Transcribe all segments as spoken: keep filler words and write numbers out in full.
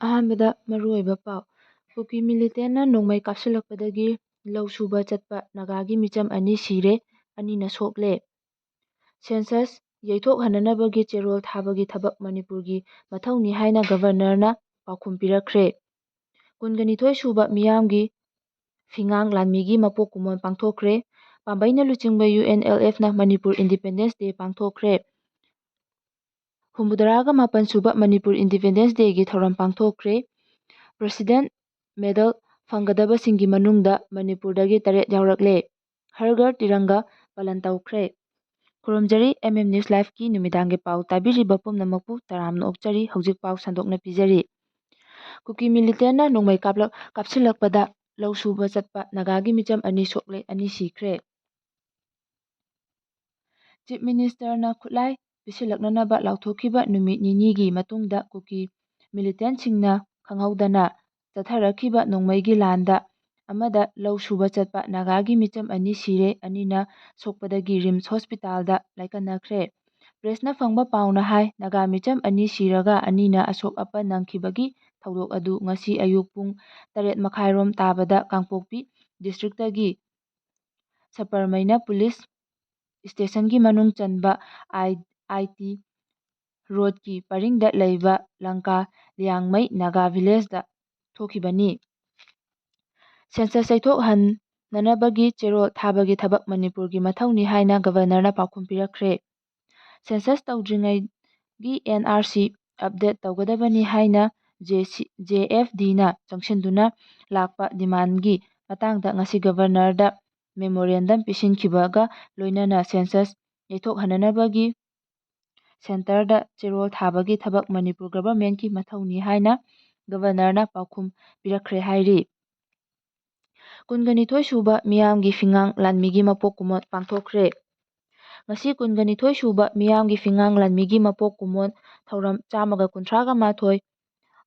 ꯑꯍꯥꯟꯕꯗ ꯃꯔꯨꯑꯣꯏꯕ ꯄꯥꯎ꯫ ꯀꯨꯀꯤ ꯃꯤꯂꯤꯇꯦꯟꯅ ꯅꯣꯡꯃꯩ ꯀꯥꯞꯁꯤꯜꯂꯛꯄꯗꯒꯤ ꯂꯧ ꯁꯨꯕ ꯆꯠꯄ ꯅꯥꯒꯥꯒꯤ ꯃꯤꯆꯝ ꯑꯅꯤ ꯁꯤꯔꯦ, ꯑꯅꯤꯅ ꯁꯣꯛꯂꯦ꯫ ꯁꯦꯟꯁꯁ ꯌꯩꯊꯣꯛꯍꯟꯅꯅꯕꯒꯤ ꯆꯦꯔꯣꯜ ꯊꯥꯕꯒꯤ ꯊꯕꯛ ꯃꯅꯤꯄꯨꯔꯒꯤ ꯃꯊꯧꯅꯤ ꯍꯥꯏꯅ ꯒꯕꯔꯅꯔꯅ ꯄꯥꯎꯈꯨꯝ ꯄꯤꯔꯛꯈ꯭ꯔꯦ꯫ ꯀꯨꯟꯒ ꯅꯤꯊꯣꯏ ꯁꯨꯕ ꯃꯤꯌꯥꯝꯒꯤ ꯐꯤꯉꯥꯡ ꯂꯥꯟꯃꯤꯒꯤ ꯃꯄꯣꯛ ꯀꯨꯝꯑꯣꯟ ꯄꯥꯡꯊꯣꯛꯈ꯭ꯔꯦ꯫ ꯄꯥꯝꯕꯩꯅ ꯂꯨꯆꯤꯡꯕ ꯌꯨ ꯑꯦꯟ ꯑꯦꯜ ꯑꯦꯐꯅ ꯃꯅꯤꯄꯨꯔ ꯏꯟꯗꯤꯄꯦꯟꯗꯦꯟꯁ ꯗꯦ ꯄꯥꯡꯊꯣꯛꯈ꯭ꯔꯦ꯫ ꯍꯨꯝꯐꯨꯇꯔꯥꯒ ꯃꯥꯄꯟ ꯁꯨꯕ ꯃꯅꯤꯄꯨꯔ ꯏꯟꯗꯤꯄꯦꯟꯗꯦꯟꯁ ꯗꯦꯒꯤ ꯊꯧꯔꯝ ꯄꯥꯡꯊꯣꯛꯈ꯭ꯔꯦ꯫ ꯄ꯭ꯔꯦꯁꯤꯗꯦꯟꯠ ꯃꯦꯗꯜ ꯐꯪꯒꯗꯕꯁꯤꯡꯒꯤ ꯃꯅꯨꯡꯗ ꯃꯅꯤꯄꯨꯔꯗꯒꯤ ꯇꯔꯦꯠ ꯌꯥꯎꯔꯛꯂꯦ꯫ ꯍꯔ ꯘꯔ ꯇꯤꯔꯪꯒ ꯄꯥꯂꯟ ꯇꯧꯈ꯭ꯔꯦ꯫ ꯈꯨꯔꯨꯝꯖꯔꯤ ꯑꯦꯝ ꯑꯦꯝ ꯅ꯭ꯌꯨꯁ ꯂꯥꯏꯚꯀꯤ ꯅꯨꯃꯤꯗꯥꯡꯒꯤ ꯄꯥꯎ ꯇꯥꯕꯤꯔꯤꯕ ꯄꯨꯝꯅꯃꯛꯄꯨ ꯇꯔꯥꯝꯅ ꯑꯣꯛꯆꯔꯤ꯫ ꯍꯧꯖꯤꯛ ꯄꯥꯎ ꯁꯟꯗꯣꯛꯅ ꯄꯤꯖꯔꯤ꯫ ꯀꯨꯀꯤ ꯃꯤꯂꯤꯇꯦꯟꯅ ꯅꯣꯡꯃꯩ ꯀꯥꯞꯂꯛ-, ꯀꯥꯞꯁꯤꯜꯂꯛꯄꯗ ꯂꯧ ꯁꯨꯕ ꯆꯠꯄ ꯅꯥꯒꯥꯒꯤ ꯃꯤꯆꯝ ꯑꯅꯤ ꯁꯣꯛꯂꯦ, ꯑꯅꯤ ꯁꯤꯈ꯭ꯔꯦ꯫ ꯆꯤꯐ ꯃꯤꯅꯤꯁꯇꯔꯅ ꯈꯨꯠꯂꯥꯏ ꯄꯤꯁꯤꯜꯂꯛꯅꯅꯕ ꯂꯥꯎꯊꯣꯛꯈꯤꯕ ꯅꯨꯃꯤꯠ ꯅꯤꯅꯤꯒꯤ ꯃꯇꯨꯡꯗ ꯀꯨꯀꯤ ꯃꯤꯂꯤꯇꯦꯟꯁꯤꯡꯅ ꯈꯪꯍꯧꯗꯅ ꯆꯠꯊꯔꯛꯈꯤꯕ ꯅꯣꯡꯃꯩꯒꯤ ꯂꯥꯟꯗ ꯑꯃꯗ ꯂꯧ ꯁꯨꯕ ꯆꯠꯄ ꯅꯥꯒꯥꯒꯤ ꯃꯤꯆꯝ ꯑꯅꯤ ꯁꯤꯔꯦ, ꯑꯅꯤꯅ ꯁꯣꯛꯄꯗꯒꯤ ꯔꯤꯝꯁ ꯍꯣꯁꯄꯤꯇꯥꯜꯗ ꯂꯥꯏꯀꯠꯅꯈ꯭ꯔꯦ꯫ ꯄ꯭ꯔꯦꯁꯅ ꯐꯪꯕ ꯄꯥꯎꯅ ꯍꯥꯏ, ꯅꯥꯒꯥ ꯃꯤꯆꯝ ꯑꯅꯤ ꯁꯤꯔꯒ ꯑꯅꯤꯅ ꯑꯁꯣꯛ ꯑꯄꯟ ꯅꯪꯈꯤꯕꯒꯤ ꯊꯧꯗꯣꯛ ꯑꯗꯨ ꯉꯁꯤ ꯑꯌꯨꯛ ꯄꯨꯡ ꯇꯔꯦꯠ ꯃꯈꯥꯏꯔꯣꯝ ꯇꯥꯕꯗ ꯀꯥꯡꯄꯣꯛꯄꯤ ꯗꯤꯁꯇ꯭ꯔꯤꯛꯇꯒꯤ ꯁꯄꯔꯃꯩꯅ ꯄꯨꯂꯤꯁ ꯁ꯭ꯇꯦꯁꯟꯒꯤ ꯃꯅꯨꯡ ꯆꯟꯕ ꯑꯥꯏ, ꯑꯥꯏ ꯇꯤ ꯔꯣꯗꯀꯤ ꯄꯔꯤꯡꯗ ꯂꯩꯕ ꯂꯪꯀꯥ ꯂꯤꯌꯥꯡꯃꯩ ꯅꯥꯒꯥ ꯚꯤꯂꯦꯖꯇ ꯊꯣꯛꯈꯤꯕꯅꯤ꯫ ꯁꯦꯟꯁꯁ ꯌꯩꯊꯣꯛꯍꯟꯅꯅꯕꯒꯤ ꯆꯦꯔꯣꯜ ꯊꯥꯕꯒꯤ ꯊꯕꯛ ꯃꯅꯤꯄꯨꯔꯒꯤ ꯃꯊꯧꯅꯤ ꯍꯥꯏꯅ ꯒꯕꯔꯅꯔꯅ ꯄꯥꯎꯈꯨꯝ ꯄꯤꯔꯛꯈ꯭ꯔꯦ꯫ ꯁꯦꯟꯁꯁ ꯇꯧꯗ꯭ꯔꯤꯉꯩꯒꯤ ꯑꯦꯟ ꯑꯥꯔ ꯁꯤ ꯑꯞꯗꯦꯠ ꯇꯧꯒꯗꯕꯅꯤ ꯍꯥꯏꯅ ꯖꯦ ꯁꯤ, ꯖꯦ ꯑꯦꯐ ꯗꯤꯅ ꯆꯪꯁꯤꯟꯗꯨꯅ ꯂꯥꯛꯄ ꯗꯤꯃꯥꯟꯒꯤ ꯃꯇꯥꯡꯗ ꯉꯁꯤ ꯒꯕꯔꯅꯔꯗ ꯃꯦꯃꯣꯔꯦꯟꯗꯝ ꯄꯤꯁꯤꯟꯈꯤꯕꯒ ꯂꯣꯏꯅꯅ ꯁꯦꯟꯁꯁ ꯌꯩꯊꯣꯛꯍꯟꯅꯅꯕꯒꯤ ꯁꯦꯟꯇꯔꯗ ꯆꯦꯔꯣꯜ ꯊꯥꯕꯒꯤ ꯊꯕꯛ ꯃꯅꯤꯄꯨꯔ ꯒꯚꯔꯟꯃꯦꯟꯠꯀꯤ ꯃꯊꯧꯅꯤ ꯍꯥꯏꯅ ꯒꯕꯔꯅꯔꯅ ꯄꯥꯎꯈꯨꯝ ꯄꯤꯔꯛꯈ꯭ꯔꯦ ꯍꯥꯏꯔꯤ꯫ ꯀꯨꯟꯒ ꯅꯤꯊꯣꯏ ꯁꯨꯕ ꯃꯤꯌꯥꯝꯒꯤ ꯐꯤꯉꯥꯡ ꯂꯥꯟꯃꯤꯒꯤ ꯃꯄꯣꯛ ꯀꯨꯝꯑꯣꯟ ꯄꯥꯡꯊꯣꯛꯈ꯭ꯔꯦ꯫ ꯉꯁꯤ ꯀꯨꯟꯒ ꯅꯤꯊꯣꯏ ꯁꯨꯕ ꯃꯤꯌꯥꯝꯒꯤ ꯐꯤꯉꯥꯡ ꯂꯥꯟꯃꯤꯒꯤ ꯃꯄꯣꯛ ꯀꯨꯝꯑꯣꯟ ꯊꯧꯔꯝ ꯆꯥꯝꯃꯒ ꯀꯨꯟꯊ꯭ꯔꯥꯒ ꯃꯥꯊꯣꯏ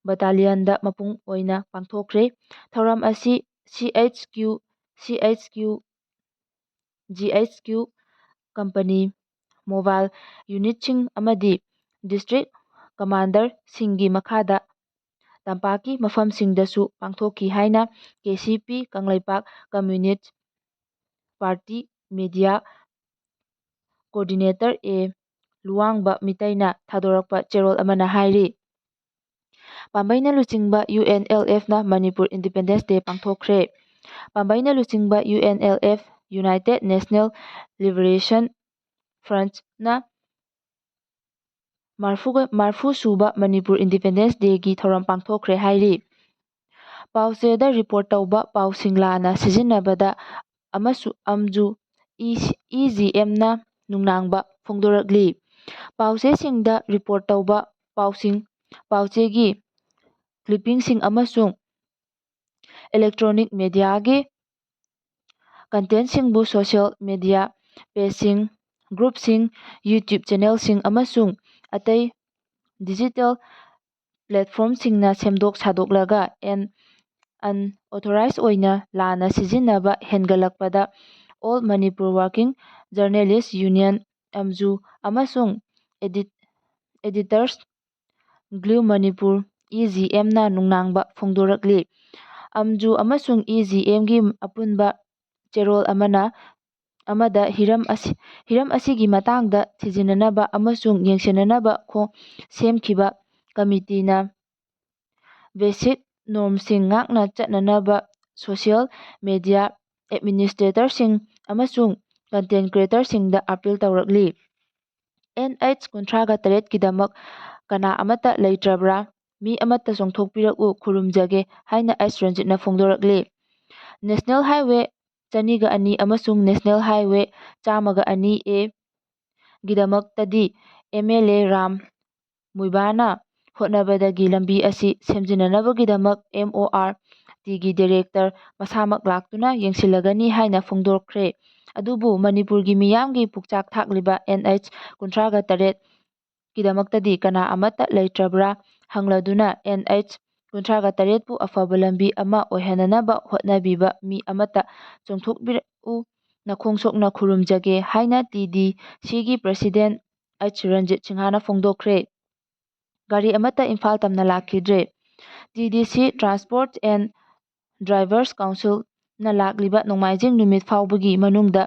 ꯕꯇꯥꯂꯤꯌꯟꯗ ꯃꯄꯨꯡ ꯑꯣꯏꯅ ꯄꯥꯡꯊꯣꯛꯈ꯭ꯔꯦ꯫ ꯊꯧꯔꯝ ꯑꯁꯤ C H Q, C H Q, G H Q company, mobile ꯌꯨꯅꯤꯠꯁꯤꯡ ꯑꯃꯗꯤ ꯗꯤꯁꯇ꯭ꯔꯤꯛ ꯀꯃꯥꯟꯗꯔꯁꯤꯡꯒꯤ ꯃꯈꯥꯗ ꯇꯝꯄꯥꯛꯀꯤ ꯃꯐꯝꯁꯤꯡꯗꯁꯨ ꯄꯥꯡꯊꯣꯛꯈꯤ ꯍꯥꯏꯅ K C P Kangleipak communist party media coordinator A Luwangba ꯃꯤꯇꯩꯅ ꯊꯥꯗꯣꯔꯛꯄ ꯆꯦꯔꯣꯜ ꯑꯃꯅ ꯍꯥꯏꯔꯤ꯫ ꯄꯥꯝꯕꯩꯅ ꯂꯨꯆꯤꯡꯕ ꯌꯨ ꯑꯦꯟ ꯑꯦꯜ ꯑꯦꯐꯅ ꯃꯅꯤꯄꯨꯔ ꯏꯟꯗꯤꯄꯦꯟꯗꯦꯟꯁ ꯗꯦ ꯄꯥꯡꯊꯣꯛꯈ꯭ꯔꯦ꯫ ꯄꯥꯝꯕꯩꯅ ꯂꯨꯆꯤꯡꯕ U N L F, United National Liberation Frontꯅ ꯃꯔꯐꯨꯒ, ꯃꯔꯐꯨ ꯁꯨꯕ ꯃꯅꯤꯄꯨꯔ ꯏꯟꯗꯤꯄꯦꯟꯗꯦꯟꯁ ꯗꯦꯒꯤ ꯊꯧꯔꯝ ꯄꯥꯡꯊꯣꯛꯈ꯭ꯔꯦ ꯍꯥꯏꯔꯤ꯫ ꯄꯥꯎꯆꯦꯗ ꯔꯤꯄꯣꯔꯠ ꯇꯧꯕ ꯄꯥꯎꯁꯤꯡ ꯂꯥꯟꯅ ꯁꯤꯖꯤꯟꯅꯕꯗ ꯑꯃꯁꯨ ꯑꯝꯖꯨ ꯏ ꯖꯤ ꯑꯦꯝꯅ ꯅꯨꯡꯅꯥꯡꯕ ꯐꯣꯡꯗꯣꯔꯛꯂꯤ꯫ ꯄꯥꯎꯆꯦꯁꯤꯡꯗ ꯔꯤꯄꯣꯔꯠ ꯇꯧꯕ ꯄꯥꯎꯁꯤꯡ, ꯄꯥꯎꯆꯦꯒꯤ ꯀ꯭ꯂꯤꯞꯄꯤꯡꯁꯤꯡ ꯑꯃꯁꯨꯡ ꯏꯂꯦꯛꯇ꯭ꯔꯣꯅꯤꯛ ꯃꯦꯗꯤꯌꯥꯒꯤ ꯀꯟꯇꯦꯟꯁꯤꯡꯕꯨ ꯁꯣꯁꯤꯌꯦꯜ ꯃꯦꯗꯤꯌꯥ ꯄꯦꯖꯁꯤꯡ, ꯒ꯭ꯔꯨꯞꯁꯤꯡ, YouTube ꯆꯦꯅꯦꯜꯁꯤꯡ ꯑꯃꯁꯨꯡ ꯑꯇꯩ ꯗꯤꯖꯤꯇꯦꯜ ꯄ꯭ꯂꯦꯠꯐꯣꯔꯝꯁꯤꯡꯅ ꯁꯦꯝꯗꯣꯛ ꯁꯥꯗꯣꯛꯂꯒ ꯑꯦꯟ ꯑꯟꯑꯣꯊꯣꯔꯥꯏꯖ ꯑꯣꯏꯅ ꯂꯥꯟꯅ ꯁꯤꯖꯤꯟꯅꯕ ꯍꯦꯟꯒꯠꯂꯛꯄꯗ All Manipur Working Journalist Union, ꯑꯝꯖꯨ, ꯑꯃꯁꯨꯡ edit-, Editors Guild Manipur, E G ꯑꯦꯝꯅ ꯅꯨꯡꯅꯥꯡꯕ ꯐꯣꯡꯗꯣꯔꯛꯂꯤ꯫ ꯑꯝꯖꯨ ꯑꯃꯁꯨꯡ ꯏ ꯖꯤ ꯑꯦꯝꯒꯤ ꯑꯄꯨꯟꯕ ꯆꯦꯔꯣꯜ ꯑꯃꯅ, ꯑꯃꯗ ꯍꯤꯔꯝ ꯑꯁꯤ, ꯍꯤꯔꯝ ꯑꯁꯤꯒꯤ ꯃꯇꯥꯡꯗ ꯊꯤꯖꯤꯟꯅꯅꯕ ꯑꯃꯁꯨꯡ ꯌꯦꯡꯁꯤꯟꯅꯅꯕ ꯈꯣ-, ꯁꯦꯝꯈꯤꯕ ꯀꯃꯤꯇꯤꯅ ꯕꯦꯁꯤꯛ ꯅꯣꯔꯝꯁꯤꯡ ꯉꯥꯛꯅ ꯆꯠꯅꯅꯕ ꯁꯣꯁꯤꯌꯦꯜ ꯃꯦꯗꯤꯌꯥ ꯑꯦꯗꯃꯤꯅꯤꯁꯇ꯭ꯔꯦꯇꯔꯁꯤꯡ ꯑꯃꯁꯨꯡ ꯀꯟꯇꯦꯟ ꯀ꯭ꯔꯤꯌꯦꯇꯔꯁꯤꯡꯗ ꯑꯥꯄꯤꯜ ꯇꯧꯔꯛꯂꯤ꯫ ꯑꯦꯟ ꯑꯩꯆ ꯀꯨꯟꯊ꯭ꯔꯥꯒ ꯇꯔꯦꯠꯀꯤꯗꯃꯛ ꯀꯅꯥ ꯑꯃꯠꯇ ꯂꯩꯇ꯭ꯔꯕ꯭ꯔꯥ? ꯃꯤ ꯑꯃꯠꯇ ꯆꯣꯡꯊꯣꯛꯄꯤꯔꯛꯎ, ꯈꯨꯔꯨꯝꯖꯒꯦ ꯍꯥꯏꯅ ꯑꯩꯆ ꯔꯟꯖꯤꯠꯅ ꯐꯣꯡꯗꯣꯔꯛꯂꯤ꯫ ꯅꯦꯁꯅꯦꯜ ꯍꯥꯏꯋꯦ ꯆꯅꯤꯒ ꯑꯅꯤ ꯑꯃꯁꯨꯡ ꯅꯦꯁꯅꯦꯜ ꯍꯥꯏꯋꯦ ꯆꯥꯝꯃꯒ ꯑꯅꯤ ꯑꯦꯒꯤꯗꯃꯛꯇꯗꯤ ꯑꯦꯝ ꯑꯦꯜ ꯑꯦ ꯔꯥꯝ ꯃꯨꯏꯕꯥꯅ ꯍꯣꯠꯅꯕꯗꯒꯤ ꯂꯝꯕꯤ ꯑꯁꯤ ꯁꯦꯝꯖꯤꯟꯅꯅꯕꯒꯤꯗꯃꯛ ꯑꯦꯝ ꯑꯣ ꯑꯥꯔ ꯇꯤꯒꯤ ꯗꯥꯏꯔꯦꯛꯇꯔ ꯃꯁꯥꯃꯛ ꯂꯥꯛꯇꯨꯅ ꯌꯦꯡꯁꯤꯜꯂꯒꯅꯤ ꯍꯥꯏꯅ ꯐꯣꯡꯗꯣꯛꯈ꯭ꯔꯦ꯫ ꯑꯗꯨꯕꯨ ꯃꯅꯤꯄꯨꯔꯒꯤ ꯃꯤꯌꯥꯝꯒꯤ ꯄꯨꯛꯆꯥꯛ ꯊꯥꯛꯂꯤꯕ ꯑꯦꯟ ꯑꯩꯆ ꯀꯨꯟꯊ꯭ꯔꯥꯒ ꯇꯔꯦꯠꯀꯤꯗꯃꯛꯇꯗꯤ ꯀꯅꯥ ꯑꯃꯠꯇ ꯂꯩꯇ꯭ꯔꯕ꯭ꯔꯥ ꯍꯪꯂꯗꯨꯅ ꯑꯦꯟ ꯑꯩꯆ ꯀꯨꯟꯊ꯭ꯔꯥꯒ ꯇꯔꯦꯠꯄꯨ ꯑꯐꯕ ꯂꯝꯕꯤ ꯑꯃ ꯑꯣꯏꯍꯟꯅꯅꯕ ꯍꯣꯠꯅꯕꯤꯕ ꯃꯤ ꯑꯃꯠꯇ ꯆꯣꯡꯊꯣꯛꯄꯤꯔꯛꯎ, ꯅꯈꯣꯡ ꯁꯣꯛꯅ ꯈꯨꯔꯨꯝꯖꯒꯦ ꯍꯥꯏꯅ ꯇꯤ ꯗꯤ ꯁꯤꯒꯤ ꯄ꯭ꯔꯁꯤꯗꯦꯟ ꯑꯩꯆ ꯔꯟꯖꯤꯠ ꯁꯤꯡꯍꯥꯅ ꯐꯣꯡꯗꯣꯛꯈ꯭ꯔꯦ꯫ ꯒꯥꯔꯤ ꯑꯃꯠꯇ ꯏꯝꯐꯥꯜ ꯇꯝꯅ ꯂꯥꯛꯈꯤꯗ꯭ꯔꯦ꯫ T D C, Transport and Drivers Councilꯅ ꯂꯥꯛꯂꯤꯕ ꯅꯣꯡꯃꯥꯏꯖꯤꯡ ꯅꯨꯃꯤꯠ ꯐꯥꯎꯕꯒꯤ ꯃꯅꯨꯡꯗ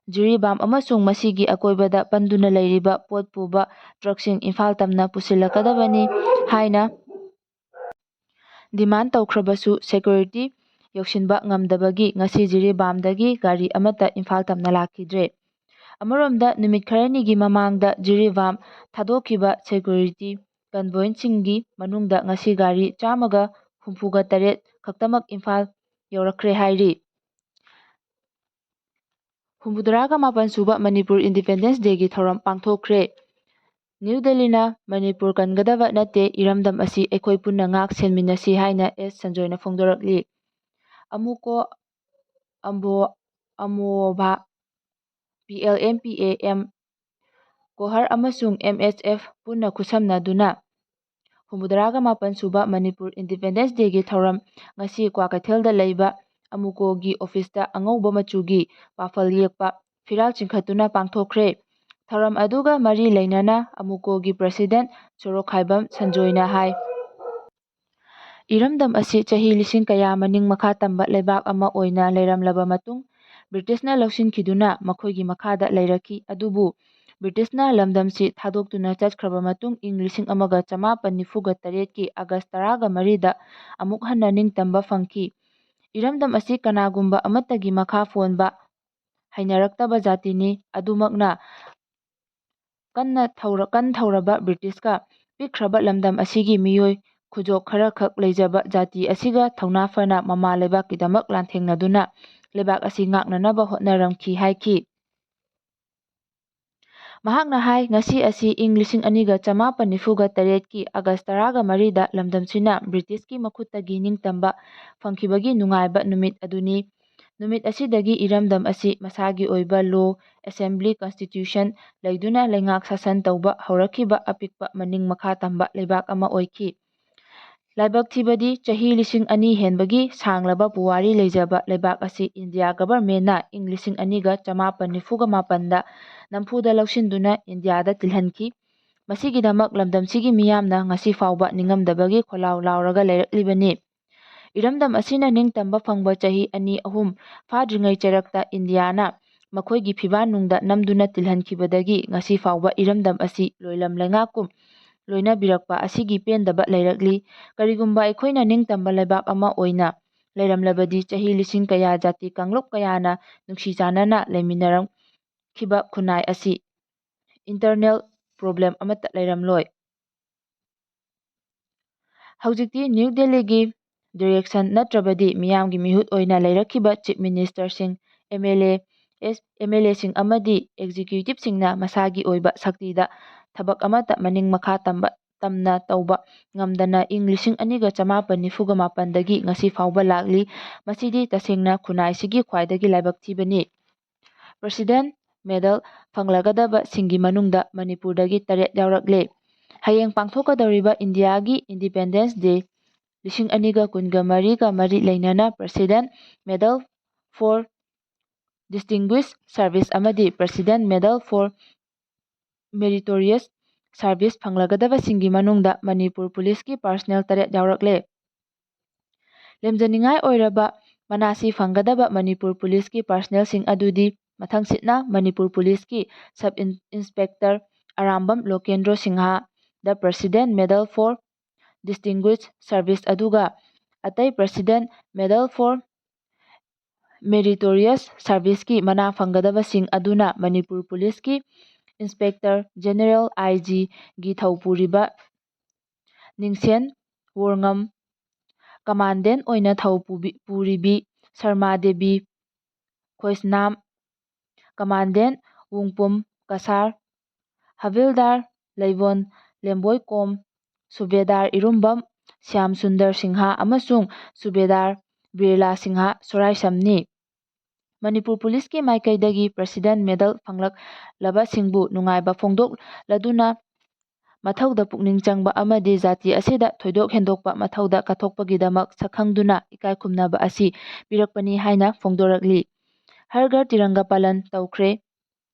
ꯖꯤꯔꯤꯕꯥꯝ ꯑꯃꯁꯨꯡ ꯃꯁꯤꯒꯤ ꯑꯀꯣꯏꯕꯗ ꯄꯟꯗꯨꯅ ꯂꯩꯔꯤꯕ ꯄꯣꯠ ꯄꯨꯕ ꯇ꯭ꯔꯛꯁꯤꯡ ꯏꯝꯐꯥꯜ ꯇꯝꯅ ꯄꯨꯁꯤꯜꯂꯛꯀꯗꯕꯅꯤ ꯍꯥꯏꯅ demand ꯇꯧꯈ꯭ꯔꯕꯁꯨ, security ꯌꯧꯁꯤꯟꯕ ꯉꯝꯗꯕꯒꯤ ꯉꯁꯤ ꯖꯤꯔꯤꯕꯥꯝꯗꯒꯤ ꯒꯥꯔꯤ ꯑꯃꯠꯇ ꯏꯝꯐꯥꯜ ꯇꯝꯅ ꯂꯥꯛꯈꯤꯗ꯭ꯔꯦ꯫ ꯑꯃꯔꯣꯝꯗ, ꯅꯨꯃꯤꯠ ꯈꯔꯅꯤꯒꯤ ꯃꯃꯥꯡꯗ ꯖꯤꯔꯤꯕꯥꯝ ꯊꯥꯗꯣꯛꯈꯤꯕ security convoyꯁꯤꯡꯒꯤ ꯃꯅꯨꯡꯗ ꯉꯁꯤ ꯒꯥꯔꯤ ꯆꯥꯝꯃꯒ ꯍꯨꯝꯐꯨꯒ ꯇꯔꯦꯠ ꯈꯛꯇꯃꯛ ꯏꯝꯐꯥꯜ ꯌꯧꯔꯛꯈ꯭ꯔꯦ ꯍꯥꯏꯔꯤ꯫ ꯍꯨꯝꯐꯨꯇꯔꯥꯒ ꯃꯥꯄꯟ ꯁꯨꯕ ꯃꯅꯤꯄꯨꯔ Independence Dayꯒꯤ ꯊꯧꯔꯝ ꯄꯥꯡꯊꯣꯛꯈ꯭ꯔꯦ꯫ ꯅ꯭ꯌꯨ ꯗꯦꯜꯂꯤꯅ ꯃꯅꯤꯄꯨꯔ ꯀꯟꯒꯗꯕ ꯅꯠꯇꯦ, ꯏꯔꯝꯗꯝ ꯑꯁꯤ ꯑꯩꯈꯣꯏ ꯄꯨꯟꯅ ꯉꯥꯛ ꯁꯦꯟꯃꯤꯟꯅꯁꯤ ꯍꯥꯏꯅ ꯑꯦꯁ ꯁꯟꯖꯣꯏꯅ ꯐꯣꯡꯗꯣꯔꯛꯂꯤ꯫ ꯑꯃꯨꯀꯣ ꯑꯝꯕꯣ ꯑꯃꯣꯚꯥ, P L M P A M, ꯀꯣꯍꯔ ꯑꯃꯁꯨꯡ M S F ꯄꯨꯟꯅ ꯈꯨꯠꯁꯝꯅꯗꯨꯅ ꯍꯨꯝꯐꯨꯇꯔꯥꯒ ꯃꯥꯄꯟ ꯁꯨꯕ ꯃꯅꯤꯄꯨꯔ Independence Dayꯒꯤ ꯊꯧꯔꯝ ꯉꯁꯤ ꯀ꯭ꯋꯥꯀꯩꯊꯦꯜꯗ ꯂꯩꯕ ꯑꯃꯨꯀꯣꯒꯤ ꯑꯣꯐꯤꯁꯇ ꯑꯉꯧꯕ ꯃꯆꯨꯒꯤ ꯄꯥꯐꯜ ꯌꯦꯛꯄ ꯐꯤꯔꯥꯜ ꯆꯤꯡꯈꯠꯇꯨꯅ ꯄꯥꯡꯊꯣꯛꯈ꯭ꯔꯦ꯫ ꯊꯧꯔꯝ ꯑꯗꯨꯒ ꯃꯔꯤ ꯂꯩꯅꯅ ꯑꯃꯨꯀꯣꯒꯤ president ꯁꯣꯔꯣꯛꯈꯥꯏꯕꯝ ꯁꯟꯖꯣꯏꯅ ꯍꯥꯏ, ꯏꯔꯝꯗꯝ ꯑꯁꯤ ꯆꯍꯤ ꯂꯤꯁꯤꯡ ꯀꯌꯥ ꯃꯅꯤꯡ ꯃꯈꯥ ꯇꯝꯕ ꯂꯩꯕꯥꯛ ꯑꯃ ꯑꯣꯏꯅ ꯂꯩꯔꯝꯂꯕ ꯃꯇꯨꯡ, ꯕ꯭ꯔꯤꯇꯤꯁꯅ ꯂꯧꯁꯤꯟꯈꯤꯗꯨꯅ ꯃꯈꯣꯏꯒꯤ ꯃꯈꯥꯗ ꯂꯩꯔꯛꯈꯤ꯫ ꯑꯗꯨꯕꯨ ꯕ꯭ꯔꯤꯇꯤꯁꯅ ꯂꯝꯗꯝꯁꯤ ꯊꯥꯗꯣꯛꯇꯨꯅ ꯆꯠꯈ꯭ꯔꯕ ꯃꯇꯨꯡ, ꯏꯪ ꯂꯤꯁꯤꯡ ꯑꯃꯒ ꯆꯃꯥꯄꯟ ꯅꯤꯐꯨꯒ ꯇꯔꯦꯠꯀꯤ ꯑꯥꯒꯁ ꯇꯔꯥꯒ ꯃꯔꯤꯗ ꯑꯃꯨꯛ ꯍꯟꯅ ꯅꯤꯡꯇꯝꯕ ꯐꯪꯈꯤ꯫ ꯏꯔꯝꯗꯝ ꯑꯁꯤ ꯀꯅꯥꯒꯨꯝꯕ ꯑꯃꯠꯇꯒꯤ ꯃꯈꯥ ꯄꯣꯟꯕ ꯍꯩꯅꯔꯛꯇꯕ ꯖꯥꯇꯤꯅꯤ꯫ ꯑꯗꯨꯃꯛꯅ ꯀꯟꯅ ꯊꯧꯔ-, ꯀꯟ ꯊꯧꯔꯕ ꯕ꯭ꯔꯤꯇꯤꯁꯀ ꯄꯤꯛꯈ꯭ꯔꯕ ꯂꯝꯗꯝ ꯑꯁꯤꯒꯤ ꯃꯤꯑꯣꯏ ꯈꯨꯖꯣꯞ ꯈꯔꯈꯛ ꯂꯩꯖꯕ ꯖꯥꯇꯤ ꯑꯁꯤꯒ ꯊꯧꯅꯥ ꯐꯅ ꯃꯃꯥ ꯂꯩꯕꯥꯛꯀꯤꯗꯃꯛ ꯂꯥꯟꯊꯦꯡꯅꯗꯨꯅ ꯂꯩꯕꯥꯛ ꯑꯁꯤ ꯉꯥꯛꯅꯅꯕ ꯍꯣꯠꯅꯔꯝꯈꯤ ꯍꯥꯏꯈꯤ꯫ ꯃꯍꯥꯛꯅ ꯍꯥꯏ, ꯉꯁꯤ ꯑꯁꯤ ꯏꯪ ꯂꯤꯁꯤꯡ ꯑꯅꯤꯒ ꯆꯃꯥꯄꯟ ꯅꯤꯐꯨꯒ ꯇꯔꯦꯠꯀꯤ ꯑꯥꯒꯁ ꯇꯔꯥꯒ ꯃꯔꯤꯗ ꯂꯝꯗꯝꯁꯤꯅ ꯕ꯭ꯔꯤꯇꯤꯁꯀꯤ ꯃꯈꯨꯠꯇꯒꯤ ꯅꯤꯡꯇꯝꯕ ꯐꯪꯈꯤꯕꯒꯤ ꯅꯨꯡꯉꯥꯏꯕ ꯅꯨꯃꯤꯠ ꯑꯗꯨꯅꯤ꯫ ꯅꯨꯃꯤꯠ ꯑꯁꯤꯗꯒꯤ ꯏꯔꯝꯗꯝ ꯑꯁꯤ ꯃꯁꯥꯒꯤ ꯑꯣꯏꯕ law, assembly, constitution ꯂꯩꯗꯨꯅ ꯂꯩꯉꯥꯛ ꯁꯥꯁꯟ ꯇꯧꯕ ꯍꯧꯔꯛꯈꯤꯕ ꯑꯄꯤꯛꯄ ꯃꯅꯤꯡ ꯃꯈꯥ ꯇꯝꯕ ꯂꯩꯕꯥꯛ ꯑꯃ ꯑꯣꯏꯈꯤ꯫ ꯂꯥꯏꯕꯛ ꯊꯤꯕꯗꯤ, ꯆꯍꯤ ꯂꯤꯁꯤꯡ ꯑꯅꯤ ꯍꯦꯟꯕꯒꯤ ꯁꯥꯡꯂꯕ ꯄꯨꯋꯥꯔꯤ ꯂꯩꯖꯕ ꯂꯩꯕꯥꯛ ꯑꯁꯤ ꯏꯟꯗꯤꯌꯥ governmentꯅ ꯏꯪ ꯂꯤꯁꯤꯡ ꯑꯅꯤꯒ ꯆꯃꯥꯄꯟ ꯅꯤꯐꯨꯒ ꯃꯥꯄꯟꯗ ꯅꯝꯐꯨꯗ ꯂꯧꯁꯤꯟꯗꯨꯅ ꯏꯟꯗꯤꯌꯥꯗ ꯇꯤꯜꯍꯟꯈꯤ꯫ ꯃꯁꯤꯒꯤꯗꯃꯛ ꯂꯝꯗꯝꯁꯤꯒꯤ ꯃꯤꯌꯥꯝꯅ ꯉꯁꯤ ꯐꯥꯎꯕ ꯅꯤꯡꯉꯝꯗꯕꯒꯤ ꯈꯣꯜꯂꯥꯎ ꯂꯥꯎꯔꯒ ꯂꯩꯔꯛꯂꯤꯕꯅꯤ꯫ ꯏꯔꯝꯗꯝ ꯑꯁꯤꯅ ꯅꯤꯡꯇꯝꯕ ꯐꯪꯕ ꯆꯍꯤ ꯑꯅꯤ ꯑꯍꯨꯝ ꯐꯥꯗ꯭ꯔꯤꯉꯩ ꯆꯩꯔꯛꯇ ꯏꯟꯗꯤꯌꯥꯅ ꯃꯈꯣꯏꯒꯤ ꯐꯤꯕꯥꯟꯅꯨꯡꯗ ꯅꯝꯗꯨꯅ ꯇꯤꯜꯍꯟꯈꯤꯕꯗꯒꯤ ꯉꯁꯤ ꯐꯥꯎꯕ ꯏꯔꯝꯗꯝ ꯑꯁꯤ ꯂꯣꯏꯂꯝ ꯂꯩꯉꯥꯛꯀꯨꯝ ꯂꯣꯏꯅꯕꯤꯔꯛꯄ ꯑꯁꯤꯒꯤ ꯄꯦꯟꯗꯕ ꯂꯩꯔꯛꯂꯤ꯫ ꯀꯔꯤꯒꯨꯝꯕ ꯑꯩꯈꯣꯏꯅ ꯅꯤꯡꯇꯝꯕ ꯂꯩꯕꯥꯛ ꯑꯃ ꯑꯣꯏꯅ ꯂꯩꯔꯝꯂꯕꯗꯤ ꯆꯍꯤ ꯂꯤꯁꯤꯡ ꯀꯌꯥ ꯖꯥꯇꯤ ꯀꯥꯡꯂꯨꯞ ꯀꯌꯥꯅ ꯅꯨꯡꯁꯤ ꯆꯥꯟꯅꯅ ꯂꯩꯃꯤꯟꯅꯔꯝꯈꯤꯕ ꯈꯨꯟꯅꯥꯏ ꯑꯁꯤ internal problem ꯑꯃꯠꯇ ꯂꯩꯔꯝꯂꯣꯏ꯫ ꯍꯧꯖꯤꯛꯇꯤ ꯅ꯭ꯌꯨ ꯗꯦꯜꯂꯤꯒꯤ direction ꯅꯠꯇ꯭ꯔꯕꯗꯤ ꯃꯤꯌꯥꯝꯒꯤ ꯃꯤꯍꯨꯠ ꯑꯣꯏꯅ ꯂꯩꯔꯛꯈꯤꯕ chief ministerꯁꯤꯡ, MLA, MLAꯁꯤꯡ ꯑꯃꯗꯤ executiveꯁꯤꯡꯅ ꯃꯁꯥꯒꯤ ꯑꯣꯏꯕ ꯁꯛꯇꯤꯗ ꯊꯕꯛ ꯑꯃꯠꯇ ꯃꯅꯤꯡ ꯃꯈꯥ ꯇꯝꯕ, ꯇꯝꯅ ꯇꯧꯕ ꯉꯝꯗꯅ ꯏꯪ ꯂꯤꯁꯤꯡ ꯑꯅꯤꯒ ꯆꯃꯥꯄꯟ ꯅꯤꯐꯨꯒ ꯃꯥꯄꯟꯗꯒꯤ ꯉꯁꯤ ꯐꯥꯎꯕ ꯂꯥꯛꯂꯤ꯫ ꯃꯁꯤꯗꯤ ꯇꯁꯦꯡꯅ ꯈꯨꯟꯅꯥꯏꯁꯤꯒꯤ ꯈ꯭ꯋꯥꯏꯗꯒꯤ ꯂꯥꯏꯕꯛ ꯊꯤꯕꯅꯤ꯫ President medal ꯐꯪꯂꯒꯗꯕꯁꯤꯡꯒꯤ ꯃꯅꯨꯡꯗ ꯃꯅꯤꯄꯨꯔꯗꯒꯤ ꯇꯔꯦꯠ ꯌꯥꯎꯔꯛꯂꯦ꯫ ꯍꯌꯦꯡ ꯄꯥꯡꯊꯣꯛꯀꯗꯧꯔꯤꯕ ꯏꯟꯗꯤꯌꯥꯒꯤ Independence Day ꯂꯤꯁꯤꯡ ꯑꯅꯤꯒ ꯀꯨꯟꯒ ꯃꯔꯤꯒ ꯃꯔꯤ ꯂꯩꯅꯅ President Medal for Distinguished Service ꯑꯃꯗꯤ President Medal for Meritorious Service ꯐꯪꯂꯒꯗꯕꯁꯤꯡꯒꯤ ꯃꯅꯨꯡꯗ ꯃꯅꯤꯄꯨꯔ ꯄꯨꯂꯤꯁꯀꯤ personnel ꯇꯔꯦꯠ ꯌꯥꯎꯔꯛꯂꯦ꯫ ꯂꯦꯝꯖꯅꯤꯡꯉꯥꯏ ꯑꯣꯏꯔꯕ ꯃꯅꯥꯁꯤ ꯐꯪꯒꯗꯕ ꯃꯅꯤꯄꯨꯔ ꯄꯨꯂꯤꯁꯀꯤ personnelꯁꯤꯡ ꯑꯗꯨꯗꯤ ꯃꯊꯪꯁꯤꯠꯅ ꯃꯅꯤꯄꯨꯔ ꯄꯨꯂꯤꯁꯀꯤ sub in-, inspector Arambam Lokendro Singha, the President Medal for Distinguished Service ꯑꯗꯨꯒ ꯑꯇꯩ President Medal for Meritorious Serviceꯀꯤ ꯃꯅꯥ ꯐꯪꯒꯗꯕꯁꯤꯡ ꯑꯗꯨꯅ ꯃꯅꯤꯄꯨꯔ ꯄꯨꯂꯤꯁꯀꯤ Inspector General, IGꯒꯤ ꯊꯧ ꯄꯨꯔꯤꯕ ꯅꯤꯡꯁꯦꯟ ꯋꯣꯔꯉꯝ, Commandant ꯑꯣꯏꯅ ꯊꯧ ꯄꯨꯕꯤ-, ꯄꯨꯔꯤꯕꯤ ꯁꯔꯃꯥ ꯗꯦꯕꯤ ꯈꯣꯏꯁꯅꯥꯝ, Commandant ꯋꯨꯡꯄꯨꯝ ꯀꯁꯥꯔ, ꯍꯕꯤꯜꯗꯥꯔ ꯂꯩꯕꯣꯟ ꯂꯦꯝꯕꯣꯏꯀꯣꯝ, ꯁꯨꯕꯦꯗꯥꯔ ꯏꯔꯨꯝꯕꯝ ꯁ꯭ꯌꯥꯝ ꯁꯨꯟꯗꯔ ꯁꯤꯡꯍ ꯑꯃꯁꯨꯡ ꯁꯨꯕꯦꯗꯥꯔ ꯕꯤꯔꯂꯥ ꯁꯤꯡꯍ ꯁꯣꯔꯥꯏꯁꯝꯅꯤ꯫ ꯃꯅꯤꯄꯨꯔ ꯄꯨꯂꯤꯁꯀꯤ ꯃꯥꯏꯀꯩꯗꯒꯤ President Medal ꯐꯪꯂꯛꯂꯕꯁꯤꯡꯕꯨ ꯅꯨꯡꯉꯥꯏꯕ ꯐꯣꯡꯗꯣꯛꯂꯗꯨꯅ ꯃꯊꯧꯗ ꯄꯨꯛꯅꯤꯡ ꯆꯪꯕ ꯑꯃꯗꯤ ꯖꯥꯇꯤ ꯑꯁꯤꯗ ꯊꯣꯏꯗꯣꯛ ꯍꯦꯟꯗꯣꯛꯄ ꯃꯊꯧꯗ ꯀꯠꯊꯣꯛꯄꯒꯤꯗꯃꯛ ꯁꯛꯈꯪꯗꯨꯅ ꯏꯀꯥꯏ ꯈꯨꯝꯅꯕ ꯑꯁꯤ ꯄꯤꯔꯛꯄꯅꯤ ꯍꯥꯏꯅ ꯐꯣꯡꯗꯣꯔꯛꯂꯤ꯫ ꯍꯔ ꯘꯔ ꯇꯤꯔꯪꯒꯥ ꯄꯥꯂꯟ ꯇꯧꯈ꯭ꯔꯦ꯫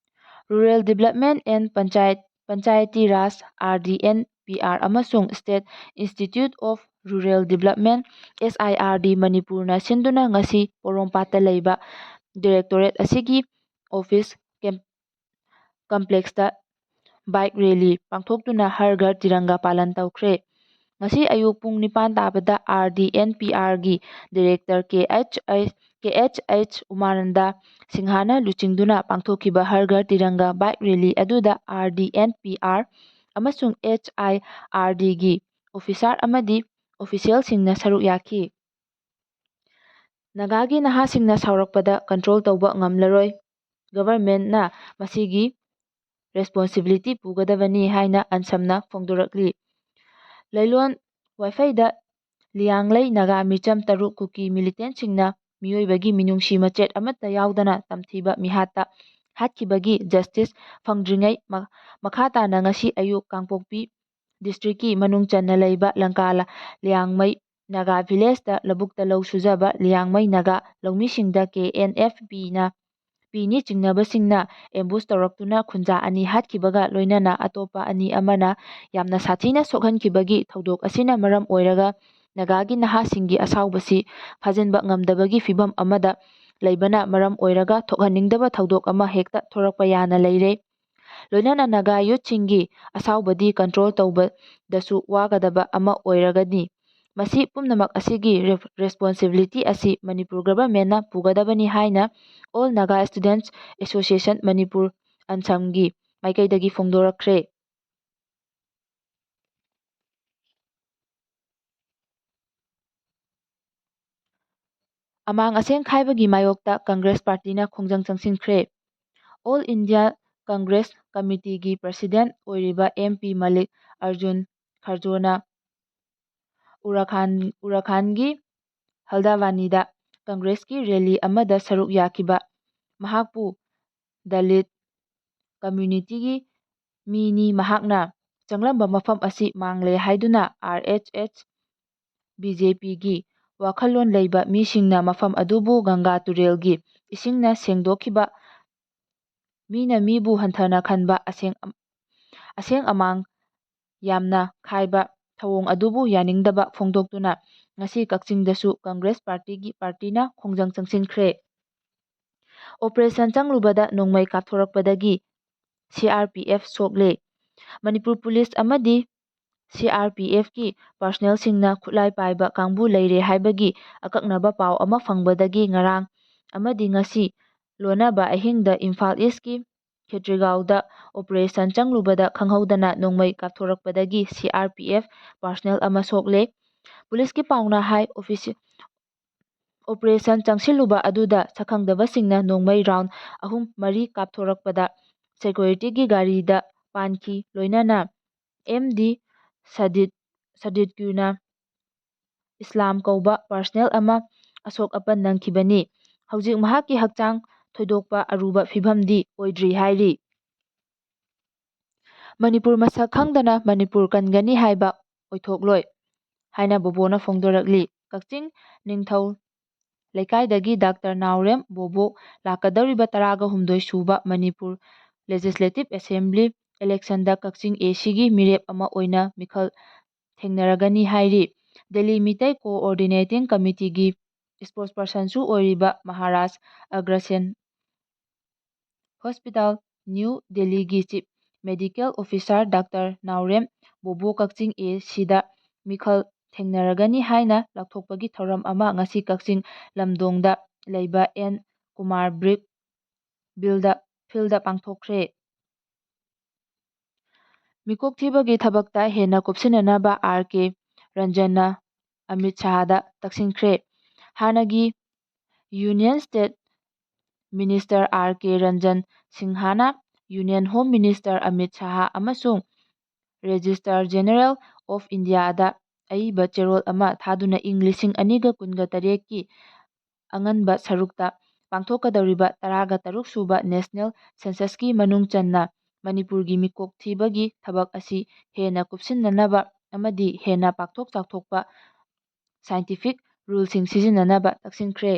Rural Development and Panchayat Panchayati Raj, R D N P R, ꯑꯃꯁꯨꯡ State Institute of Rural Development, S I R D, ꯃꯅꯤꯄꯨꯔꯅ ꯁꯤꯟꯗꯨꯅ ꯉꯁꯤ ꯄꯣꯔꯣꯝꯄꯥꯠꯇ ꯂꯩꯕ Directorate ꯑꯁꯤꯒꯤ office camp complex ꯇ bike rally ꯄꯥꯡꯊꯣꯛꯇꯨꯅ ꯍꯔ ꯘꯔ ꯇꯤꯔꯪꯒꯥ ꯄꯥꯂꯟ ꯇꯧꯈ꯭ꯔꯦ꯫ ꯉꯁꯤ ꯑꯌꯨꯛ ꯄꯨꯡ ꯅꯤꯄꯥꯟ ꯇꯥꯕꯗ R D N P R ꯒꯤ Director K H H, K H H ꯎꯃꯥꯅꯟꯗ ꯁꯤꯡꯍꯥꯅ ꯂꯨꯆꯤꯡꯗꯨꯅ ꯄꯥꯡꯊꯣꯛꯈꯤꯕ ꯍꯔ ꯘꯔ ꯇꯤꯔꯪꯒꯥ bike rally ꯑꯗꯨꯗ R D N P R ꯑꯃꯁꯨꯡ H I R D ꯒꯤ officer ꯑꯃꯗꯤ official ꯁꯤꯡꯅ ꯁꯔꯨꯛ ꯌꯥꯈꯤ꯫ ꯅꯥꯒꯥꯒꯤ ꯅꯍꯥꯁꯤꯡꯅ ꯁꯥꯎꯔꯛꯄꯗ control ꯇꯧꯕ ꯉꯝꯂꯔꯣꯏ꯫ Government ꯅ ꯃꯁꯤꯒꯤ responsibility ꯄꯨꯒꯗꯕꯅꯤ ꯍꯥꯏꯅ ꯑꯟꯁꯝꯅ ꯐꯣꯡꯗꯣꯔꯛꯂꯤ꯫ ꯂꯩꯂꯣꯟ ꯋꯥꯏꯐꯩꯗ ꯂꯤꯌꯥꯡꯂꯩ ꯅꯥꯒꯥ ꯃꯤꯆꯝ ꯇꯔꯨꯛ ꯀꯨꯀꯤ militant ꯁꯤꯡꯅ ꯃꯤꯑꯣꯏꯕꯒꯤ ꯃꯤꯅꯨꯡꯁꯤ ꯃꯆꯦꯠ ꯑꯃꯠꯇ ꯌꯥꯎꯗꯅ ꯇꯝꯊꯤꯕ ꯃꯤꯍꯥꯠꯇ ꯍꯥꯠꯈꯤꯕꯒꯤ justice ꯐꯪꯗ꯭ꯔꯤꯉꯩ ꯃ-, ꯃꯈꯥ ꯇꯥꯅ ꯉꯁꯤ ꯑꯌꯨꯛ ꯀꯥꯡꯄꯣꯛꯄꯤ district ꯀꯤ ꯃꯅꯨꯡ ꯆꯟꯅ ꯂꯩꯕ ꯂꯪꯀꯥ ꯂ-, ꯂꯤꯌꯥꯡꯃꯩ ꯅꯥꯒꯥ village ꯇ ꯂꯧꯕꯨꯛꯇ ꯂꯧ ꯁꯨꯖꯕ ꯂꯤꯌꯥꯡꯃꯩ ꯅꯥꯒꯥ ꯂꯧꯃꯤꯁꯤꯡꯗ K N F P ꯅ, P ꯅꯤ ꯆꯤꯡꯅꯕꯁꯤꯡꯅ ambush ꯇꯧꯔꯛꯇꯨꯅ ꯈꯨꯟꯖꯥ ꯑꯅꯤ ꯍꯥꯠꯈꯤꯕꯒ ꯂꯣꯏꯅꯅ ꯑꯇꯣꯞꯄ ꯑꯅꯤ ꯑꯃꯅ ꯌꯥꯝꯅ ꯁꯥꯊꯤꯅ ꯁꯣꯛꯍꯟꯈꯤꯕꯒꯤ ꯊꯧꯗꯣꯛ ꯑꯁꯤꯅ ꯃꯔꯝ ꯑꯣꯏꯔꯒ ꯅꯥꯒꯥꯒꯤ ꯅꯍꯥꯁꯤꯡꯒꯤ ꯑꯁꯥꯎꯕꯁꯤ ꯐꯥꯖꯤꯟꯕ ꯉꯝꯗꯕꯒꯤ ꯐꯤꯚꯝ ꯑꯃꯗ ꯂꯩꯕꯅ ꯃꯔꯝ ꯑꯣꯏꯔꯒ ꯊꯣꯛꯍꯟꯅꯤꯡꯗꯕ ꯊꯧꯗꯣꯛ ꯑꯃ ꯍꯦꯛꯇ ꯊꯣꯔꯛꯄ ꯌꯥꯅ ꯂꯩꯔꯦ꯫ ꯂꯣꯏꯅꯅ ꯅꯥꯒꯥ youth ꯁꯤꯡꯒꯤ ꯑꯁꯥꯎꯕꯗꯤ control ꯇꯧꯕꯗꯁꯨ ꯋꯥꯒꯗꯕ ꯑꯃ ꯑꯣꯏꯔꯒꯅꯤ꯫ ꯃꯁꯤ ꯄꯨꯝꯅꯃꯛ ꯑꯁꯤꯒꯤ ꯔꯦ-, responsibility ꯑꯁꯤ ꯃꯅꯤꯄꯨꯔ government ꯅ ꯄꯨꯒꯗꯕꯅꯤ ꯍꯥꯏꯅ All Naga Students Association Manipur, ꯑꯟꯁꯝꯒꯤ ꯃꯥꯏꯀꯩꯗꯒꯤ ꯐꯣꯡꯗꯣꯔꯛꯈ꯭ꯔꯦ꯫ ꯑꯃꯥꯡ ꯑꯁꯦꯡ ꯈꯥꯏꯕꯒꯤ ꯃꯥꯌꯣꯛꯇ Congress party ꯅ ꯈꯣꯡꯖꯪ ꯆꯪꯁꯤꯟꯈ꯭ꯔꯦ꯫ All India Congress Committee ꯒꯤ president ꯑꯣꯏꯔꯤꯕ M P ꯃꯜꯂꯤꯛ ꯑꯔꯖꯨꯟ ꯈꯔꯖꯣꯅ ꯎꯔꯥꯈꯥꯟ-, ꯎꯔꯥꯈꯥꯟꯒꯤ ꯍꯜꯗꯥꯕꯥꯅꯤꯗ Congress ꯀꯤ rally ꯑꯃꯗ ꯁꯔꯨꯛ ꯌꯥꯈꯤꯕ ꯃꯍꯥꯛꯄꯨ Dalit community ꯒꯤ ꯃꯤꯅꯤ, ꯃꯍꯥꯛꯅ ꯆꯪꯂꯝꯕ ꯃꯐꯝ ꯑꯁꯤ ꯃꯥꯡꯂꯦ ꯍꯥꯏꯗꯨꯅ R H H B J P ꯒꯤ ꯋꯥꯈꯜꯂꯣꯟ ꯂꯩꯕ ꯃꯤꯁꯤꯡꯅ ꯃꯐꯝ ꯑꯗꯨꯕꯨ ꯒꯪꯒꯥ ꯇꯨꯔꯦꯜꯒꯤ ꯏꯁꯤꯡꯅ ꯁꯦꯡꯗꯣꯛꯈꯤꯕ, ꯃꯤꯅ ꯃꯤꯕꯨ ꯍꯟꯊꯅ ꯈꯟꯕ ꯑꯁꯦꯡ-, ꯑꯁꯦꯡ ꯑꯃꯥꯡ ꯌꯥꯝꯅ ꯈꯥꯏꯕ ꯊꯧꯑꯣꯡ ꯑꯗꯨꯕꯨ ꯌꯥꯅꯤꯡꯗꯕ ꯐꯣꯡꯗꯣꯛꯇꯨꯅ ꯉꯁꯤ ꯀꯛꯆꯤꯡꯗꯁꯨ ꯀꯪꯒ꯭ꯔꯦꯁ ꯄꯥꯔꯇꯤꯒꯤ, ꯄꯥꯔꯇꯤꯅ ꯈꯣꯡꯖꯪ ꯆꯪꯁꯤꯟꯈ꯭ꯔꯦ꯫ ꯑꯣꯄꯔꯦꯁꯟ ꯆꯪꯂꯨꯕꯗ ꯅꯣꯡꯃꯩ ꯀꯥꯞꯊꯣꯔꯛꯄꯗꯒꯤ ꯁꯤ ꯑꯥꯔ ꯄꯤ ꯑꯦꯐ ꯁꯣꯛꯂꯦ꯫ ꯃꯅꯤꯄꯨꯔ ꯄꯨꯂꯤꯁ ꯑꯃꯗꯤ ꯁꯤ ꯑꯥꯔ ꯄꯤ ꯑꯦꯐꯀꯤ ꯄꯥꯔꯁꯣꯅꯦꯜꯁꯤꯡꯅ ꯈꯨꯠꯂꯥꯏ ꯄꯥꯏꯕ ꯀꯥꯡꯕꯨ ꯂꯩꯔꯦ ꯍꯥꯏꯕꯒꯤ ꯑꯀꯛꯅꯕ ꯄꯥꯎ ꯑꯃ ꯐꯪꯕꯗꯒꯤ ꯉꯔꯥꯡ ꯑꯃꯗꯤ ꯉꯁꯤ ꯂꯣꯟꯅꯕ ꯑꯍꯤꯡꯗ ꯏꯝꯐꯥꯜ ꯏꯁꯀꯤ ꯈꯦꯇ꯭ꯔꯤꯒꯥꯎꯗ ꯑꯣꯄꯔꯦꯁꯟ ꯆꯪꯂꯨꯕꯗ ꯈꯪꯍꯧꯗꯅ ꯅꯣꯡꯃꯩ ꯀꯥꯞꯊꯣꯔꯛꯄꯗꯒꯤ C R P F personal ꯑꯃ ꯁꯣꯛꯂꯦ꯫ ꯄꯨꯂꯤꯁꯀꯤ ꯄꯥꯎꯅ ꯍꯥꯏ, ꯑꯣꯐꯤꯁꯤ-, ꯑꯣꯄꯔꯦꯁꯟ ꯆꯪꯁꯤꯜꯂꯨꯕ ꯑꯗꯨꯗ ꯁꯛꯈꯪꯗꯕꯁꯤꯡꯅ ꯅꯣꯡꯃꯩ ꯔꯥꯎꯟ ꯑꯍꯨꯝ ꯃꯔꯤ ꯀꯥꯞꯊꯣꯔꯛꯄꯗ ꯁꯦꯀ꯭ꯌꯨꯔꯤꯇꯤꯒꯤ ꯒꯥꯔꯤꯗ ꯄꯥꯟꯈꯤ, ꯂꯣꯏꯅꯅ ꯑꯦꯝ ꯗꯤ ꯁꯗꯤꯠ, ꯁꯗꯤꯠꯀ꯭ꯌꯨꯅ ꯏꯁꯂꯥꯝ ꯀꯧꯕ ꯄꯥꯔꯁꯣꯅꯦꯜ ꯑꯃ ꯑꯁꯣꯛ ꯑꯄꯟ ꯅꯪꯈꯤꯕꯅꯤ꯫ ꯍꯧꯖꯤꯛ ꯃꯍꯥꯛꯀꯤ ꯍꯛꯆꯥꯡ ꯊꯣꯏꯗꯣꯛꯄ ꯑꯔꯨꯕ ꯐꯤꯕꯝꯗꯤ ꯑꯣꯏꯗ꯭ꯔꯤ ꯍꯥꯏꯔꯤ꯫ ꯃꯅꯤꯄꯨꯔ ꯃꯁꯛ ꯈꯪꯗꯅ ꯃꯅꯤꯄꯨꯔ ꯀꯟꯒꯅꯤ ꯍꯥꯏꯕ ꯑꯣꯏꯊꯣꯛꯂꯣꯏ ꯍꯥꯏꯅ ꯕꯣꯕꯣꯅ ꯐꯣꯡꯗꯣꯔꯛꯂꯤ꯫ ꯀꯛꯆꯤꯡ ꯅꯤꯡꯊꯧ ꯂꯩꯀꯥꯏꯗꯒꯤ ꯗꯥꯛꯇꯔ ꯅꯥꯎꯔꯦꯝ ꯕꯣꯕꯣ ꯂꯥꯛꯀꯗꯧꯔꯤꯕ ꯇꯔꯥꯒ ꯍꯨꯝꯗꯣꯏ ꯁꯨꯕ ꯃꯅꯤꯄꯨꯔ ꯂꯦꯖꯤꯁꯂꯦꯇꯤꯚ ꯑꯦꯁꯦꯝꯕ꯭ꯂꯤ ꯏꯂꯦꯛꯁꯟꯗ ꯀꯛꯆꯤꯡ ꯑꯦ ꯁꯤꯒꯤ ꯃꯤꯔꯦꯞ ꯑꯃ ꯑꯣꯏꯅ ꯃꯤꯈꯜ ꯊꯦꯡꯅꯔꯒꯅꯤ ꯍꯥꯏꯔꯤ꯫ ꯗꯦꯜꯂꯤ ꯃꯤꯇꯩ ꯀꯣꯑꯣꯔꯗꯤꯅꯦꯇꯤꯡ ꯀꯃꯤꯇꯤꯒꯤ ꯏꯁꯄꯣꯛꯁ ꯄꯔꯁꯟꯁꯨ ꯑꯣꯏꯔꯤꯕ ꯃꯍꯥꯔꯥꯖ ꯑꯒ꯭ꯔꯁꯦꯟ ꯍꯣꯁꯄꯤꯇꯥꯜ ꯅ꯭ꯌꯨ ꯗꯦꯜꯂꯤꯒꯤ ꯆꯤꯐ ꯃꯦꯗꯤꯀꯦꯜ ꯑꯣꯐꯤꯁꯥꯔ ꯗꯥꯛꯇꯔ ꯅꯥꯎꯔꯦꯝ ꯕꯣꯕꯣ ꯀꯛꯆꯤꯡ ꯑꯦ ꯁꯤꯗ ꯃꯤꯈꯜ ꯊꯦꯡꯅꯔꯒꯅꯤ ꯍꯥꯏꯅ ꯂꯥꯎꯊꯣꯛꯄꯒꯤ ꯊꯧꯔꯝ ꯑꯃ ꯉꯁꯤ ꯀꯛꯆꯤꯡ ꯂꯝꯗꯣꯡꯗ ꯂꯩꯕ ꯑꯦꯟ ꯀꯨꯃꯥꯔ ꯕ꯭ꯔꯤꯛ ꯕꯤꯜꯗ, ꯐꯤꯜꯗ ꯄꯥꯡꯊꯣꯛꯈ꯭ꯔꯦ꯫ ꯃꯤꯀꯣꯛ ꯊꯤꯕꯒꯤ ꯊꯕꯛꯇ ꯍꯦꯟꯅ ꯀꯨꯞꯁꯤꯟꯅꯅꯕ ꯑꯥꯔ ꯀꯦ ꯔꯟꯖꯟꯅ ꯑꯃꯤꯠ ꯁꯍꯥꯗ ꯇꯛꯁꯤꯟꯈ꯭ꯔꯦ꯫ ꯍꯥꯟꯅꯒꯤ union state minister R K Ranjan ꯁꯤꯡꯍꯥꯅ union home minister Amit Shah ꯑꯃꯁꯨꯡ ꯔꯦꯖꯤꯁꯇ꯭ꯔꯥꯔ ꯖꯦꯅꯔꯦꯜ ꯑꯣꯐ ꯏꯟꯗꯤꯌꯥꯗ ꯑꯏꯕ ꯆꯦꯔꯣꯜ ꯑꯃ ꯊꯥꯗꯨꯅ ꯏꯪ ꯂꯤꯁꯤꯡ ꯑꯅꯤꯒ ꯀꯨꯟꯒ ꯇꯔꯦꯠꯀꯤ ꯑꯉꯟꯕ ꯁꯔꯨꯛꯇ ꯄꯥꯡꯊꯣꯛꯀꯗꯧꯔꯤꯕ ꯇꯔꯥꯒ ꯇꯔꯨꯛ ꯁꯨꯕ ꯅꯦꯁꯅꯦꯜ ꯁꯦꯟꯁꯁꯀꯤ ꯃꯅꯨꯡ ꯆꯟꯅ ꯃꯅꯤꯄꯨꯔꯒꯤ ꯃꯤꯀꯣꯛ ꯊꯤꯕꯒꯤ ꯊꯕꯛ ꯑꯁꯤ ꯍꯦꯟꯅ ꯀꯨꯞꯁꯤꯟꯅꯅꯕ ꯑꯃꯗꯤ ꯍꯦꯟꯅ ꯄꯥꯛꯊꯣꯛ ꯆꯥꯎꯊꯣꯛꯄ ꯁꯥꯏꯟꯇꯤꯐꯤꯛ ꯔꯨꯜꯁꯤꯡ ꯁꯤꯖꯤꯟꯅꯅꯕ ꯇꯛꯁꯤꯟꯈ꯭ꯔꯦ꯫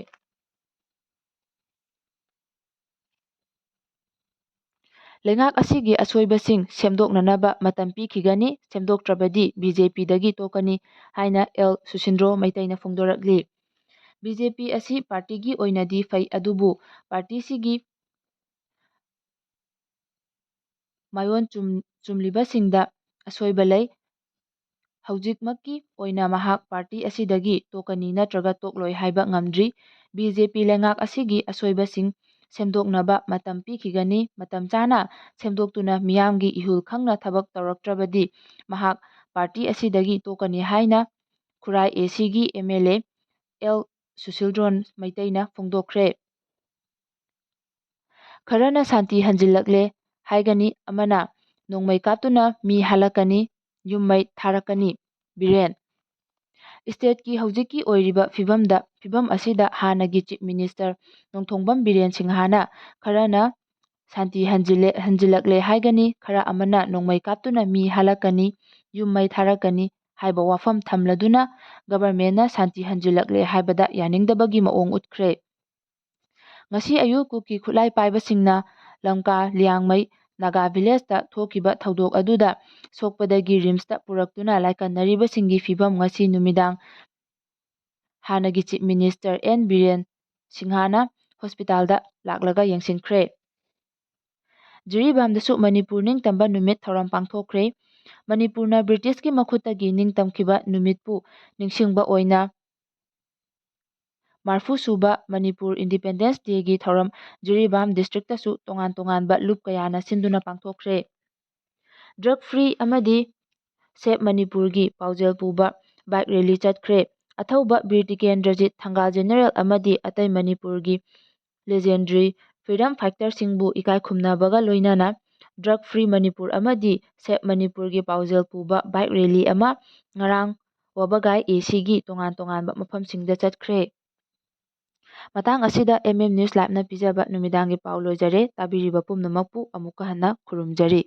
ꯂꯩꯉꯥꯛ ꯑꯁꯤꯒꯤ ꯑꯁꯣꯏꯕꯁꯤꯡ ꯁꯦꯝꯗꯣꯛꯅꯅꯕ ꯃꯇꯝ ꯄꯤꯈꯤꯒꯅꯤ, ꯁꯦꯝꯗꯣꯛꯇ꯭ꯔꯕꯗꯤ ꯕꯤ ꯖꯦ ꯄꯤꯗꯒꯤ ꯇꯣꯛꯀꯅꯤ ꯍꯥꯏꯅ ꯑꯦꯜ ꯁꯨꯁꯤꯟꯗ꯭ꯔꯣ ꯃꯩꯇꯩꯅ ꯐꯣꯡꯗꯣꯔꯛꯂꯤ꯫ ꯕꯤ ꯖꯦ ꯄꯤ ꯑꯁꯤ ꯄꯥꯔꯇꯤꯒꯤ ꯑꯣꯏꯅꯗꯤ ꯐꯩ, ꯑꯗꯨꯕꯨ ꯄꯥꯔꯇꯤꯁꯤꯒꯤ ꯃꯥꯏꯑꯣꯟ ꯆꯨꯝ-, ꯆꯨꯝꯂꯤꯕꯁꯤꯡꯗ ꯑꯁꯣꯏꯕ ꯂꯩ꯫ ꯍꯧꯖꯤꯛꯃꯛꯀꯤ ꯑꯣꯏꯅ ꯃꯍꯥꯛ ꯄꯥꯔꯇꯤ ꯑꯁꯤꯗꯒꯤ ꯇꯣꯛꯀꯅꯤ ꯅꯠꯇ꯭ꯔꯒ ꯇꯣꯛꯂꯣꯏ ꯍꯥꯏꯕ ꯉꯝꯗ꯭ꯔꯤ꯫ ꯕꯤ ꯖꯦ ꯄꯤ ꯂꯩꯉꯥꯛ ꯑꯁꯤꯒꯤ ꯑꯁꯣꯏꯕꯁꯤꯡ ꯁꯦꯝꯗꯣꯛꯅꯕ ꯃꯇꯝ ꯄꯤꯈꯤꯒꯅꯤ꯫ ꯃꯇꯝ ꯆꯥꯅ ꯁꯦꯝꯗꯣꯛꯇꯨꯅ ꯃꯤꯌꯥꯝꯒꯤ ꯏꯍꯨꯜ ꯈꯪꯅ ꯊꯕꯛ ꯇꯧꯔꯛꯇ꯭ꯔꯕꯗꯤ ꯃꯍꯥꯛ ꯄꯥꯔꯇꯤ ꯑꯁꯤꯗꯒꯤ ꯇꯣꯛꯀꯅꯤ ꯍꯥꯏꯅ ꯈꯨꯔꯥꯏ ꯑꯦ ꯁꯤꯒꯤ ꯑꯦꯝ ꯑꯦꯜ ꯑꯦ ꯑꯦꯜ ꯁꯨꯁꯤꯜꯗ꯭ꯔꯣꯟ ꯃꯩꯇꯩꯅ ꯐꯣꯡꯗꯣꯛꯈ꯭ꯔꯦ꯫ ꯈꯔꯅ ꯁꯥꯟꯇꯤ ꯍꯟꯖꯤꯜꯂꯛꯂꯦ ꯍꯥꯏꯒꯅꯤ, ꯑꯃꯅ ꯅꯣꯡꯃꯩ ꯀꯥꯞꯇꯨꯅ ꯃꯤ ꯍꯥꯠꯂꯛꯀꯅꯤ, ꯌꯨꯝ ꯃꯩ ꯊꯥꯔꯛꯀꯅꯤ꯫ ꯕꯤꯔꯦꯟ, ꯏꯁꯇꯦꯠꯀꯤ ꯍꯧꯖꯤꯛꯀꯤ ꯑꯣꯏꯔꯤꯕ ꯐꯤꯕꯝꯗ, ꯐꯤꯕꯝ ꯑꯁꯤꯗ ꯍꯥꯟꯅꯒꯤ ꯆꯤꯐ ꯃꯤꯅꯤꯁꯇꯔ ꯅꯣꯡꯊꯣꯡꯕꯝ ꯕꯤꯔꯦꯟ ꯁꯤꯡꯍꯥꯅ ꯈꯔꯅ ꯁꯥꯟꯇꯤ ꯍꯟꯖꯤꯜꯂꯦ-, ꯍꯟꯖꯤꯜꯂꯛꯂꯦ ꯍꯥꯏꯒꯅꯤ, ꯈꯔ ꯑꯃꯅ ꯅꯣꯡꯃꯩ ꯀꯥꯞꯇꯨꯅ ꯃꯤ ꯍꯥꯠꯂꯛꯀꯅꯤ, ꯌꯨꯝ ꯃꯩ ꯊꯥꯔꯛꯀꯅꯤ ꯍꯥꯏꯕ ꯋꯥꯐꯝ ꯊꯝꯂꯗꯨꯅ ꯒꯚꯔꯟꯃꯦꯟꯠꯅ ꯁꯥꯟꯇꯤ ꯍꯟꯖꯤꯜꯂꯛꯂꯦ ꯍꯥꯏꯕꯗ ꯌꯥꯅꯤꯡꯗꯕꯒꯤ ꯃꯑꯣꯡ ꯎꯠꯈ꯭ꯔꯦ꯫ ꯉꯁꯤ ꯑꯌꯨꯛ ꯀꯨꯀꯤ ꯈꯨꯠꯂꯥꯏ ꯄꯥꯏꯕꯁꯤꯡꯅ ꯂꯝꯀꯥ ꯂꯤꯌꯥꯡꯃꯩ ꯅꯥꯒꯥ ꯚꯤꯂꯦꯖꯇ ꯊꯣꯛꯈꯤꯕ ꯊꯧꯗꯣꯛ ꯑꯗꯨꯗ ꯁꯣꯛꯄꯗꯒꯤ ꯔꯤꯝꯁꯇ ꯄꯨꯔꯛꯇꯨꯅ ꯂꯥꯏꯀꯠꯅꯔꯤꯕꯁꯤꯡꯒꯤ ꯐꯤꯕꯝ ꯉꯁꯤ ꯅꯨꯃꯤꯗꯥꯡ ꯍꯥꯟꯅꯒꯤ ꯆꯤꯐ ꯃꯤꯅꯤꯁꯇꯔ ꯑꯦꯟ ꯕꯤꯔꯦꯟ ꯁꯤꯡꯍꯥꯅ ꯍꯣꯁꯄꯤꯇꯥꯜꯗ ꯂꯥꯛꯂꯒ ꯌꯦꯡꯁꯤꯟꯈ꯭ꯔꯦ꯫ ꯖꯤꯔꯤꯕꯥꯝꯗꯁꯨ ꯃꯅꯤꯄꯨꯔ ꯅꯤꯡꯇꯝꯕ ꯅꯨꯃꯤꯠ ꯊꯧꯔꯝ ꯄꯥꯡꯊꯣꯛꯈ꯭ꯔꯦ꯫ ꯃꯅꯤꯄꯨꯔꯅ ꯕ꯭ꯔꯤꯇꯤꯁꯀꯤ ꯃꯈꯨꯠꯇꯒꯤ ꯅꯤꯡꯇꯝꯈꯤꯕ ꯅꯨꯃꯤꯠꯄꯨ ꯅꯤꯡꯁꯤꯡꯕ ꯑꯣꯏꯅ ꯃꯔꯐꯨ ꯁꯨꯕ ꯃꯅꯤꯄꯨꯔ ꯏꯟꯗꯤꯄꯦꯟꯗꯦꯟꯁ ꯗꯦꯒꯤ ꯊꯧꯔꯝ ꯖꯤꯔꯤꯕꯥꯝ ꯗꯤꯁꯇ꯭ꯔꯤꯛꯇꯁꯨ ꯇꯣꯉꯥꯟ ꯇꯣꯉꯥꯟꯕ ꯂꯨꯞ ꯀꯌꯥꯅ ꯁꯤꯟꯗꯨꯅ ꯄꯥꯡꯊꯣꯛꯈ꯭ꯔꯦ꯫ ꯗ꯭ꯔꯒ ꯐ꯭ꯔꯤ ꯑꯃꯗꯤ ꯁꯦꯚ ꯃꯅꯤꯄꯨꯔꯒꯤ ꯄꯥꯎꯖꯦꯜ ꯄꯨꯕ ꯕꯥꯏꯛ ꯔꯦꯂꯤ ꯆꯠꯈ꯭ꯔꯦ꯫ ꯑꯊꯧꯕ ꯕꯤꯔ ꯇꯤꯀꯦꯟꯗ꯭ꯔꯖꯤꯠ, ꯊꯪꯒꯥꯜ ꯖꯦꯅꯔꯦꯜ ꯑꯃꯗꯤ ꯑꯇꯩ ꯃꯅꯤꯄꯨꯔꯒꯤ ꯂꯦꯖꯦꯟꯗ꯭ꯔꯤ ꯐ꯭ꯔꯤꯗꯝ ꯐꯥꯏꯇꯔꯁꯤꯡꯕꯨ ꯏꯀꯥꯏ ꯈꯨꯝꯅꯕꯒ ꯂꯣꯏꯅꯅ ꯗ꯭ꯔꯒ ꯐ꯭ꯔꯤ ꯃꯅꯤꯄꯨꯔ ꯑꯃꯗꯤ ꯁꯦꯚ ꯃꯅꯤꯄꯨꯔꯒꯤ ꯄꯥꯎꯖꯦꯜ ꯄꯨꯕ ꯕꯥꯏꯛ ꯔꯦꯂꯤ ꯑꯃ ꯉꯔꯥꯡ ꯋꯥꯕꯒꯥꯏ ꯑꯦ ꯁꯤꯒꯤ ꯇꯣꯉꯥꯟ ꯇꯣꯉꯥꯟꯕ ꯃꯐꯝꯁꯤꯡꯗ ꯆꯠꯈ꯭ꯔꯦ꯫ ꯃꯇꯥꯡ ꯑꯁꯤꯗ ꯑꯦꯝ ꯑꯦꯝ ꯅ꯭ꯌꯨꯁ ꯂꯥꯏꯚꯅ ꯄꯤꯖꯕ ꯅꯨꯃꯤꯗꯥꯡꯒꯤ ꯄꯥꯎ ꯂꯣꯏꯖꯔꯦ꯫ ꯇꯥꯕꯤꯔꯤꯕ ꯄꯨꯝꯅꯃꯛꯄꯨ ꯑꯃꯨꯛꯀ ꯍꯟꯅ ꯈꯨꯔꯨꯝꯖꯔꯤ꯫